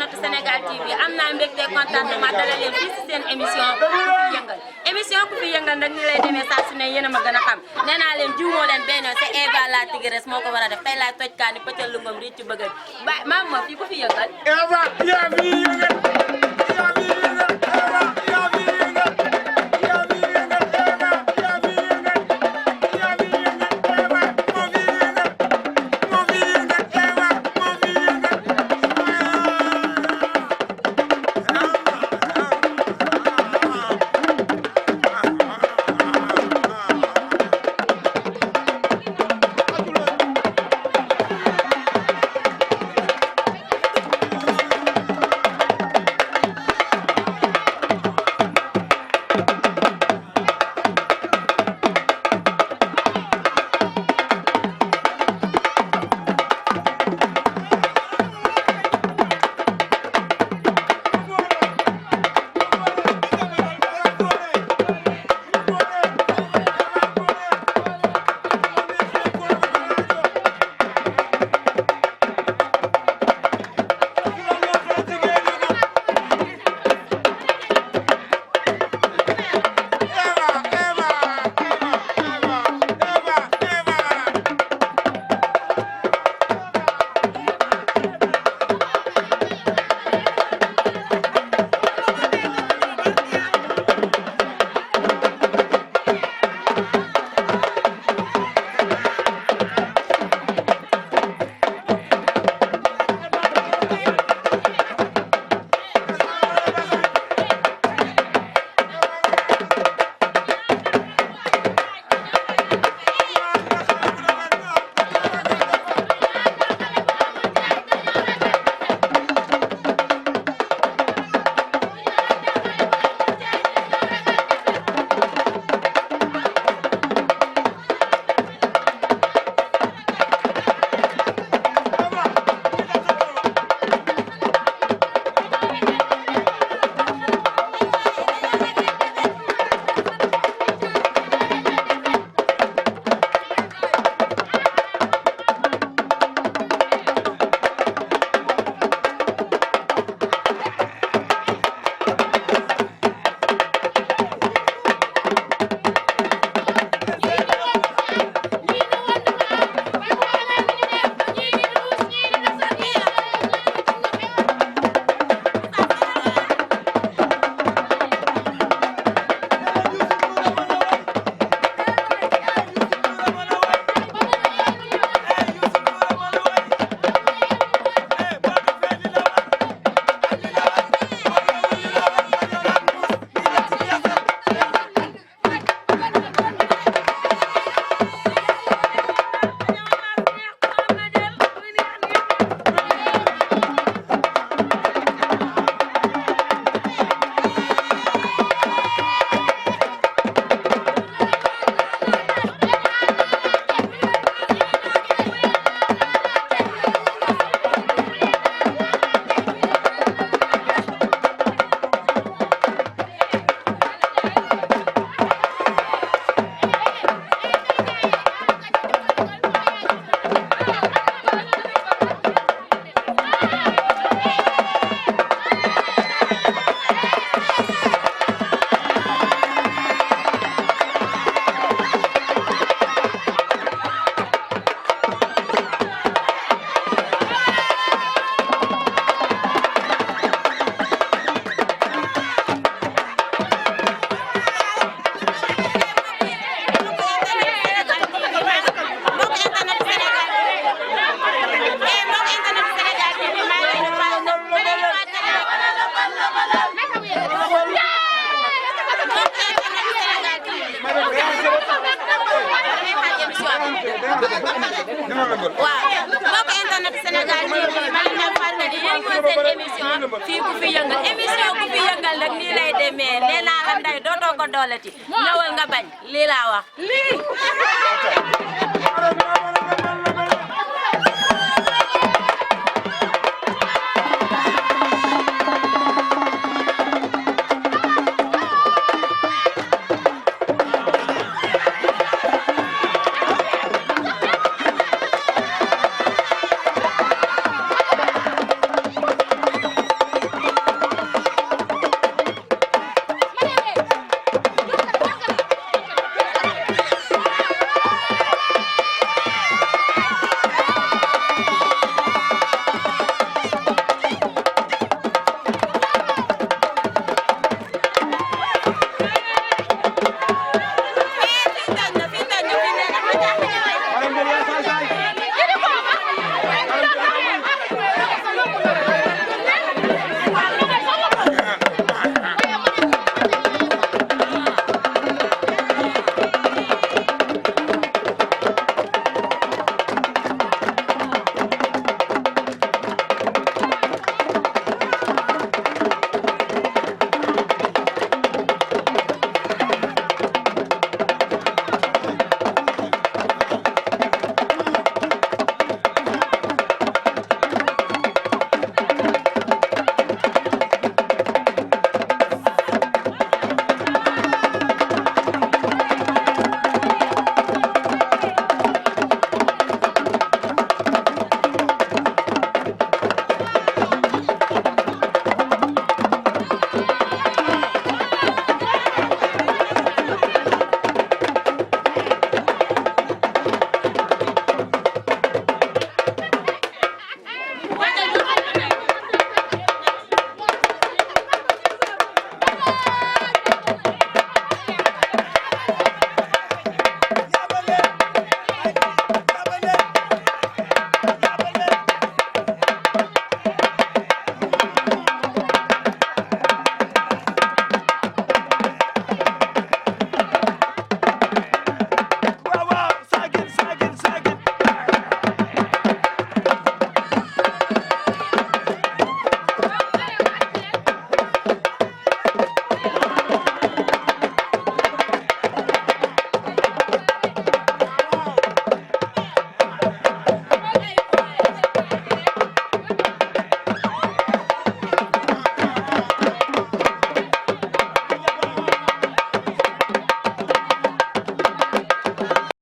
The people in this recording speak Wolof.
internet Sénégal TV am naa mbégte contentement dalal leen fii si seen émission ku fi yëngal émission ku fi yëngal nag ni lay demee saa su ne yéen a ma gën a xam nee naa leen jiw moo leen benn c'est Eva la tigresse moo ko war a def tey laay toj kaani pëccal lu ngom riic ci bëgg ba maam ma fii ku fi yëngal Eva yaa fi yëngal yaa fi yëngal Eva yaa fi yëngal yaa fi yëngal Eva yaa fi yëngal yaa fi yëngal Eva moo fi yëngal moo fi yëngal Eva moo fi yëngal waaw mbokk internet Sénégal TV maa ngi leen fàttali yéen mooy seen émission fii ku fi yëngal émission ku fi yëngal nag nii lay demee nee naa la nday dootoo ko doolati ñëwal nga bañ lii laa wax lii